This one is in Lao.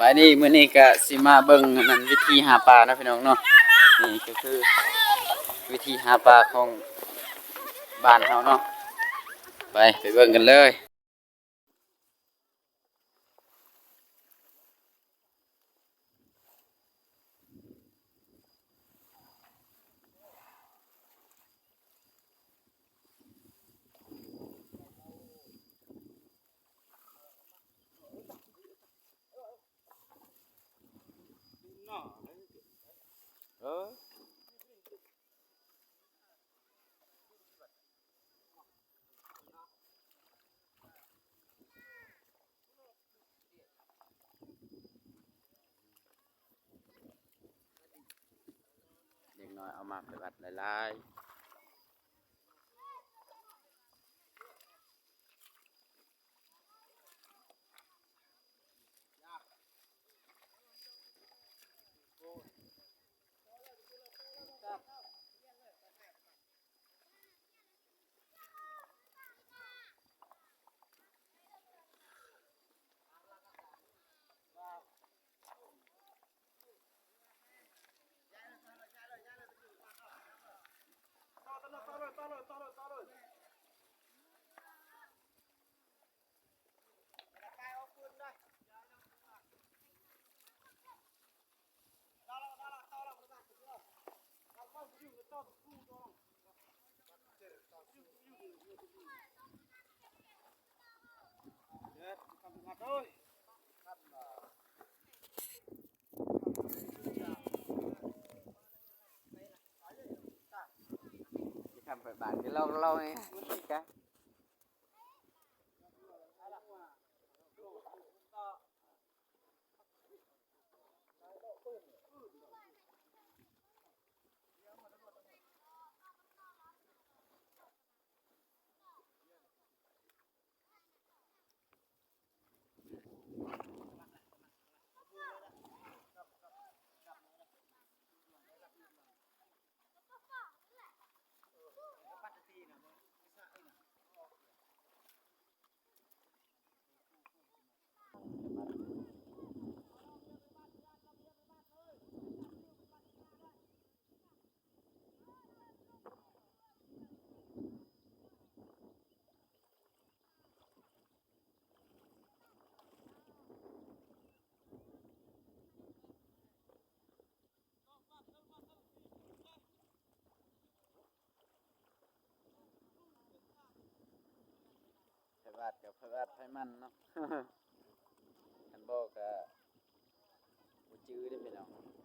ບາຍດີ ມື້ນີ້ກະຊິມາເບິ່ງອັນນັ້ນ ວິທີຫາປາເນາະພີ່ນ້ອງເນາະ. ນີ້ກະຄືວິທີຫາປາຂອງບ້ານເຮົາເນາະ. ໄປ ໄປເບິ່ງກັນເລີຍ. ເດັກນ້ອຍເອົາມາໄປວັດຫຼາຍໆ. ໃຜວາດກໍໃຜວາດໃຜມັນເນາະ ຄັນບໍ່ກໍບໍ່ຈື່ເດ້ພີ່ນ້ອງ.